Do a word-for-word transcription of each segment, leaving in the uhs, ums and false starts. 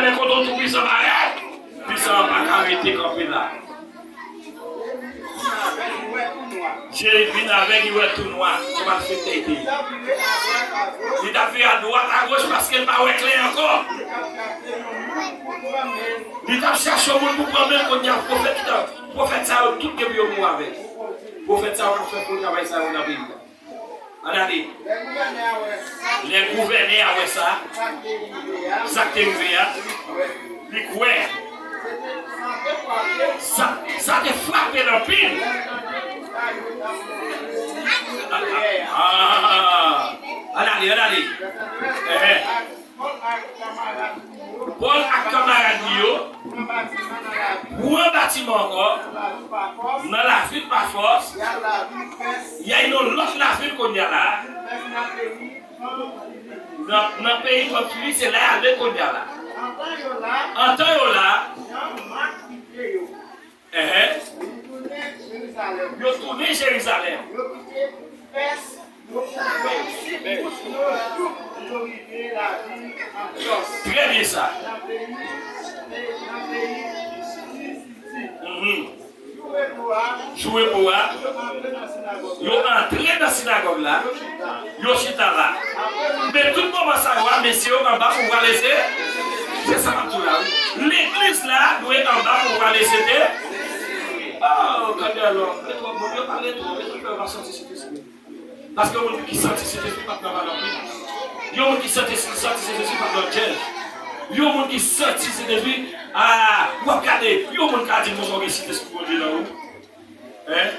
Men kote w tou pwisan parèt, pwisan an pa ka rete kanpe la. Je l vin avèg, li wè tou nwa. Se malfektè li te ye. Li t ap vire adwat agoch paske l pa wè klè ankò. Li t ap chache yon moun pou pran men l, kounye a pwofèt, pwofèt sa yo tout gen pou yo mouri avèk. Pwofèt sa yo k ap fè fo travay sa yo nan peyi a. Ann ale. Lè gouvènè a wè sa, sa k te rive a, li kwè. Sa, sa te frape l anpil. Ah, ann ale, ann ale. Enhen. Pòl ak kanmarad li yo pran batiman ankò nan lavil pa fòs, y al nan lòt lavil kounye a la. Nan, nan peyi Pamfili, se la y ale kounye a la. Antan yo la, Enhen. Yo tounen Jerizalèm. Trè byen sa. Mhm. Jou repo a, yo antre nan sinagòg la, yo chita la. Men tout moman sa yo a, mesye yo anba pouvwa lese, se sa m ap di w la, wi. Legliz la dwe anba pouvwa lese te. Oh, gade alò, men twòp moun yo pale twòp, men twòp yo pa santi Sentespri. Paske yon moun ki santi Sentespri p ap nan valè anpil. Yon moun ki santi, santi Sentespri p ap nan djèz. Yon moun ki santi Sentespri, a, w ap gade, yon moun ka di konsa w gen Sentespri Bondye nan ou. Hein?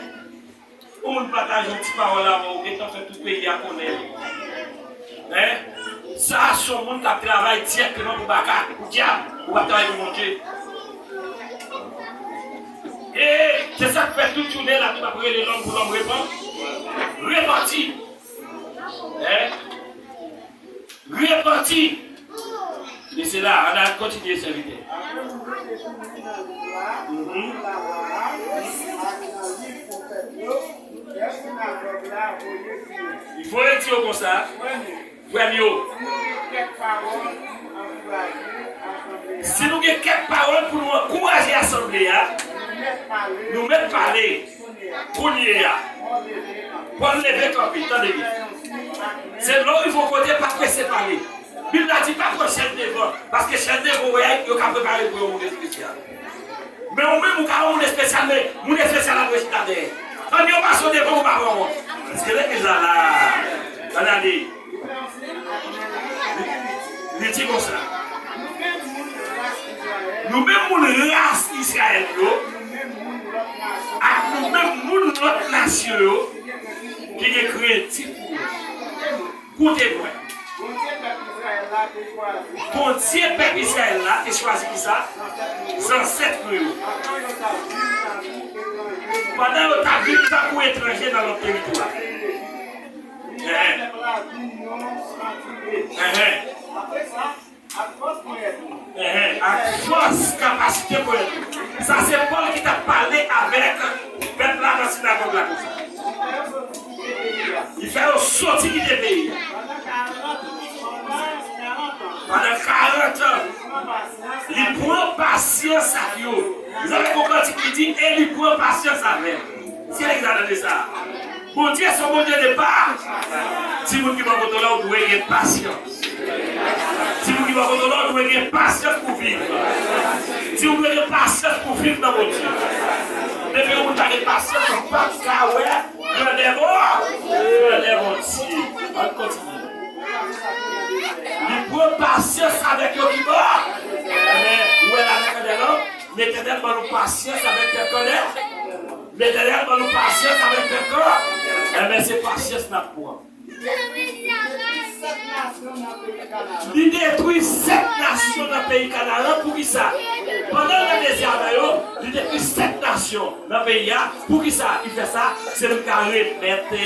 Yon moun pataje yon ti pawòl avè w, gentan fè tout peyi a konnen. Hein? Sa a se yon moun k ap travay dirèkteman pou baka, pou dyab, ou p ap travay pou Bondye. E se sa k fè tout jounen la, nou ap rele lòm pou lòm repan-, repanti. Hein? Repanti. E se la, ann al kontinye, sèvitè. Mhm. Li voye di yo konsa. Frè m yo, si nou gen kèk pawòl pou nou ankouraje asanble a, nou mèt pale kounye a. Pòl leve kanpe, tande byen. Se lè w rive yon kote, pa prese pale. Bib la di pa pran chèz devan, paske chèz devan w wè a, yo ka prepare pou yon moun espesyal. Men ou menm, ou ka yon moun espesyal, men moun espesyal la dwe chita dèyè. Ann yo pase w devan, ou pa pran wont. Èske legliz la la? Ann ale. Li, li di konsa. Nou menm moun ras Izrayèl yo, ak nou menm moun lòt nasyon yo, ki gen kredi pou mwen. Koute mwen. Bondye pèp Izrayèl la te chwazi kisa? Zansèt nou yo. Pandan yo t ap viv tankou etranje nan lòt teritwa. Enhen. Enhen. Enhen, ak fòs, kapasite ponyèt. Sa se Pòl ki t ap pale avèk pèp la nan sinagòg la konsa. Li fè yo soti kite peyi a. Pandan karant an, li pran pasyans ak yo. Zòt wè gon kantik ki di, e li pran pasyans avè l. Èske legliz la tande sa? Bondye se yon Bondye de pa. Timoun ki bò kote w la, ou dwe gen pasyans. Timoun ki bò kote w la, ou dwe gen pasyans pou viv. Timoun dwe gen pasyans pou viv nan Bondye. Depi yon moun pa gen pasyans, ou p ap ka wè grandè Bon-, grandè Bondye. Ann kontinye. Li pran pasyans avèk yo ki bò. Enben, ou wè la nan grandè lan, Letènèl ban nou pasyans avèk pèp grandè. Letènèl ban nou pasyans avèk pèp grandè. Enben, se pasyans n ap pran. Li detwi sèt nasyon nan peyi Kanaran. Poukisa? Pandan l nan dezè avè yo, li detwi sèt nasyon nan peyi a. Poukisa li fè sa? Se pou l ka remèt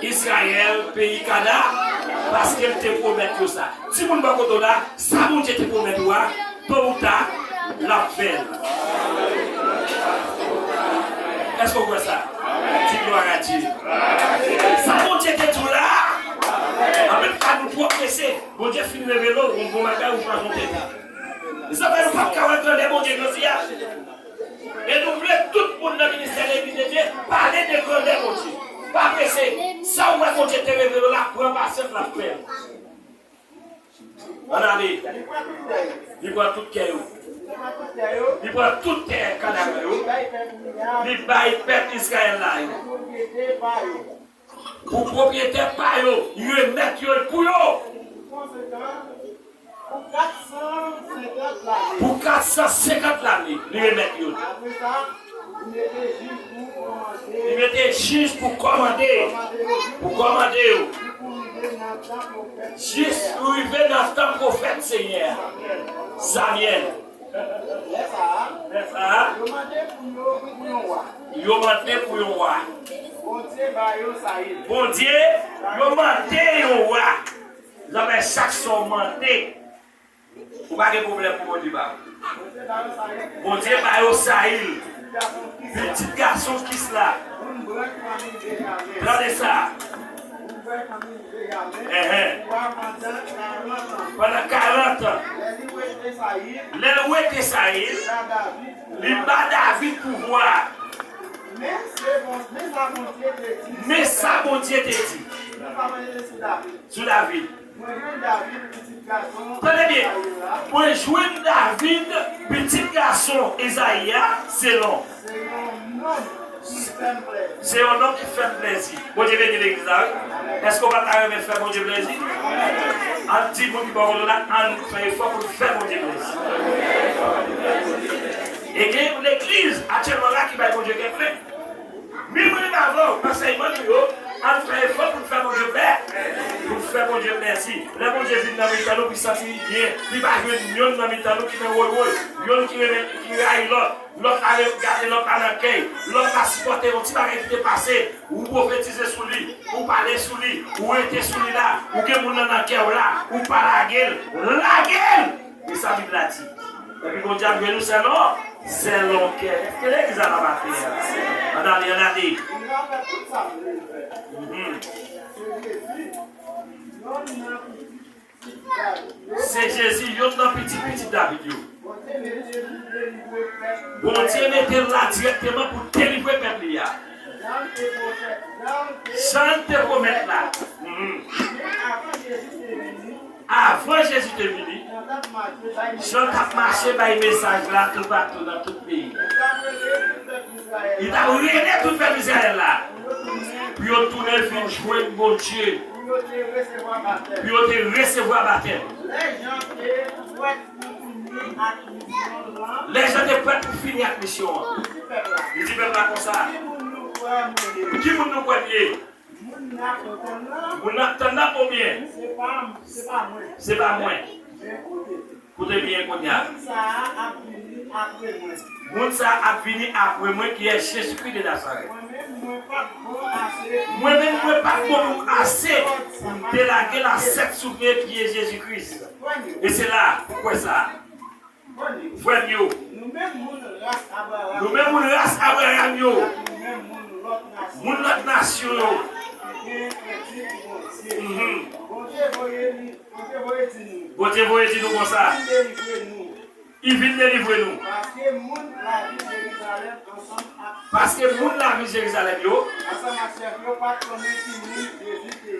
Izrayèl peyi Kana, paske l te pwomèt yo sa. Timoun bò kote w la, sa Bondye te pwomèt ou a, to ou ta, l ap fè l. Èske w kwè sa? Di glwa a Dye. Sa Bondye te di w la, anpil fwa nou twò prese. Bondye fin revele w yon bon bagay, ou chwazi yon tèt. Sa fè nou p ap ka wè grandè Bondye jodi a. E nou vle tout moun nan ministè Legliz de Dye pale de grandè Bondye. Pa prese. Sa w wè Bondye te revele w la, pran pasyans, l ap fè l. Ann ale. Li pran tout kè yo. Li pran tout tè Kanan yo. Li bay pèp Izrayèl la yo. Pou pwopyete pa yo, li remèt yo pou yo. Pou kat san senkant lane. Pou kat san senkant lane, li remèt yo. Apre sa, li mete jij pou kòmande. Li mete jij pou kòmande. Pou kòmande yo. Pou rive nan tan pwofèt Senyè a. Jis rive nan tan pwofèt Senyè a. Samyèl. Lè sa a, lè sa a, yo mande pou yo, pou yon wa. Yo mande pou yon wa. Bondye ba yo Sayil. Bondye, yo mande yon wa. Zanmi, chak sa w mande, ou pa gen pwoblèm pou Bondye ba ou. Bondye ba yo Sayil. Pitit gason Kis la. Tande sa. Enhen. Pandan karant an. Lè l wete Sayil, li ba David pouvwa a. Men sa Bondye te di sou David. Tande byen. Mwen jwenn David, pitit gason Ezayi a, selon. Se yon nonm ki fè m plèzi. Bondye beni legliz la, wi. Èske w pa ta renmen fè Bondye plèzi? Ann di moun ki bò kote w la, ann fè efò pou n fè Bondye plèzi. E gen legliz aktyèlman la ki bay Bondye kè plen. Mil mwen menm avè w, ansèyman nou yo, ann fè efò pou n fè Bondye plè, pou n fè Bondye plèzi. Lè Bondye vin nan mitan nou, pou l santi li byen, li pa jwenn yonn nan mitan nou ki nan woy woy, yonn ki renmen, ki rayi lòt, lòt la gade lòt la nan kè l, lòt la sipòte yon ti bagay ki te pase, ou pwofetize sou li, ou pale sou li, ou rete sou li la, ou gen moun nan nan kè w la, ou pa lage l, lage l! E sa Bib la di. Epi Bondye ap jwenn nou sèlon, sèlon kè. Èske legliz la nan maten an? Ann ale, ann ale. Mhm. Se Jezi, yonn nan pitit pitit David yo. Bondye mete l la dirèkteman pou delivre pèp li a. Jan te pwomèt la. Mhm. Avan Jezi te vini, Jan t ap mache bay mesaj la toupatou nan tout peyi a. Li t ap rele tout pèp Izrayèl la pou yo tounen vin jwenn Bondye, pou yo te resevwa batèm. Lè Jan te prèt pou fini ak misyon an, li di pèp la konsa, ki moun nou kwè m ye? Moun n ap tann nan oubyen? Se pa mwen. Se pa mwen. Men koute. Koute byen kounye a. Moun sa a ap vini apre mwen. Moun sa a ap vini apre mwen, ki è Jezikri de Nazarèt. Mwen menm, mwen pa t bon ase. Mwen menm, mwen pa t bon pou ase pou m delage lasèt sou pye Jezikri. E se la, ou kwè sa. Frè m yo. Nou menm moun ras Abraham yo. Moun lòt nasyon yo. Mhm. Bondye voye di nou konsa. Li vin delivre nou. Paske moun lavil Jerizalèm yo.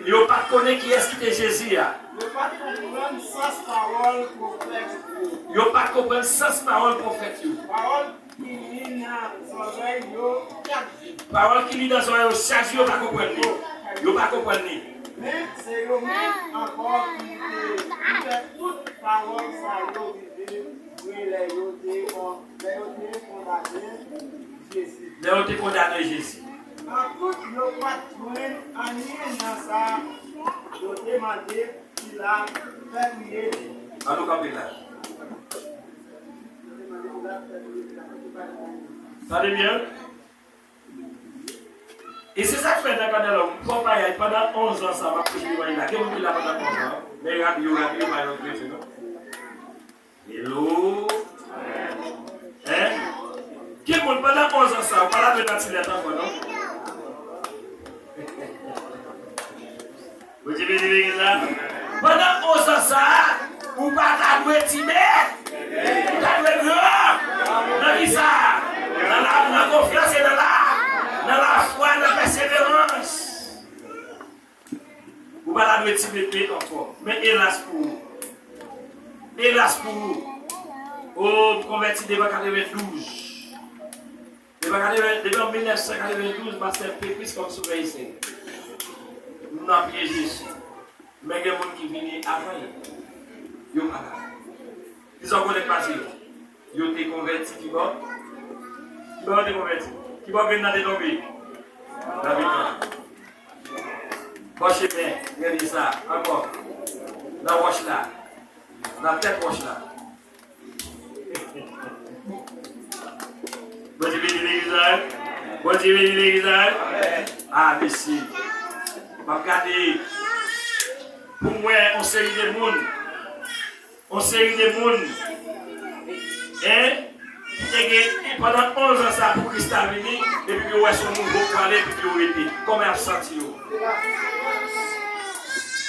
Yo pa t konnen kiyès ki te Jezi a. Yo pa t konprann sans pawòl pwofèt yo. Yo pa t konprann sans pawòl pwofèt yo. Pawòl ki li nan zòrèy yo chak jou. Pawòl ki li nan zòrèy yo chak jou, yo pa konprann li. Yo pa konprann li. Men se yo menm ankò ki te, ki fè tout pawòl sa yo rive vre lè yo te kon-, lè yo te kondane Jezi. Lè yo te kondane Jezi. Antout, yo pa t jwenn anyen nan sa yo te mande. An nou kanpe la. Tande byen. E se sa k fè nan Kanal Lòm, fò pa y al pandan onz an sa, m ap preche levanjil la. Gen moun ki la pandan onz an? Men rabi yo, rabi yo, pa yo kretyen, non? Hello? Hein? Gen moun pandan onz an sa, ou pa lave nan ti lèt ankò, non? Bondye beni legliz la. Pandan onz an sa a, ou pa ta dwe ti bebe. Ti bebe anfòm. Men elas pou ou. Elas pou ou. O, m konvèti depi an katrevendouz. Depi an katreven, depi an mil nèf san katrevendouz, pastè Pepis kòm souvèyè. M nan pye Jezi. Men gen moun ki vini avan l. Yo pa la. Kisa w konnen k pase yo? Yo te konvèti kibò? Kibò yo te konvèti? Kibò grenn nan te tonbe? Nan mitan. Bò chemen, grenn sa, ankò. Nan wòch la. Nan tèt wòch la. Bondye beni legliz la, wi. Bondye beni legliz la, wi. A, mèsi. M ap gade pou m wè yon seri de moun. Yon seri de moun, en, ki te gen pandan onz an sa pou Kris ta vini, epi yo wè se yon nouvo k prale, epi yo rete. Kòman y ap santi yo?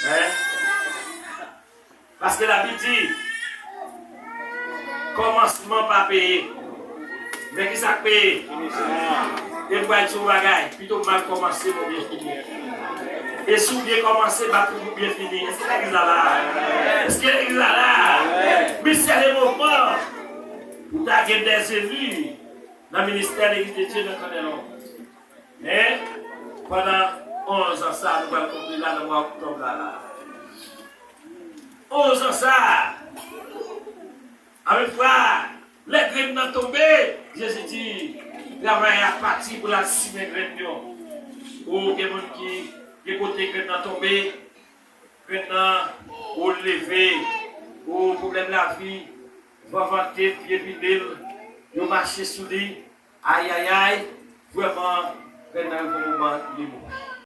En? Paske Labib di, kòmansman pa peye. Men kisa k peye? E m pral di w yon bagay, pito mal kòmanse, bon byen fini. E si w byen kòmanse, bat pou byen fini. Èske legliz la la? Èske legliz la la? Misyè de mouvman, pou ta gen dèzeli nan ministè legliz de Dye nan Kanèlon. Men, pandan onz an sa, nou pral konpli la nan mwa oktòb la la. Onz an sa, Anpil fwa, lè grenn nan tonbe, Jezi di, travayè a pati pou l al simen grenn yo. Ou gen moun ki, gen kote grenn nan tonbe, grenn nan, ou leve, ou pwoblèm lavi, van vante, pye vide l, yo mache sou li, ayayay, vrèman, grenn nan rive yon moman li mouri.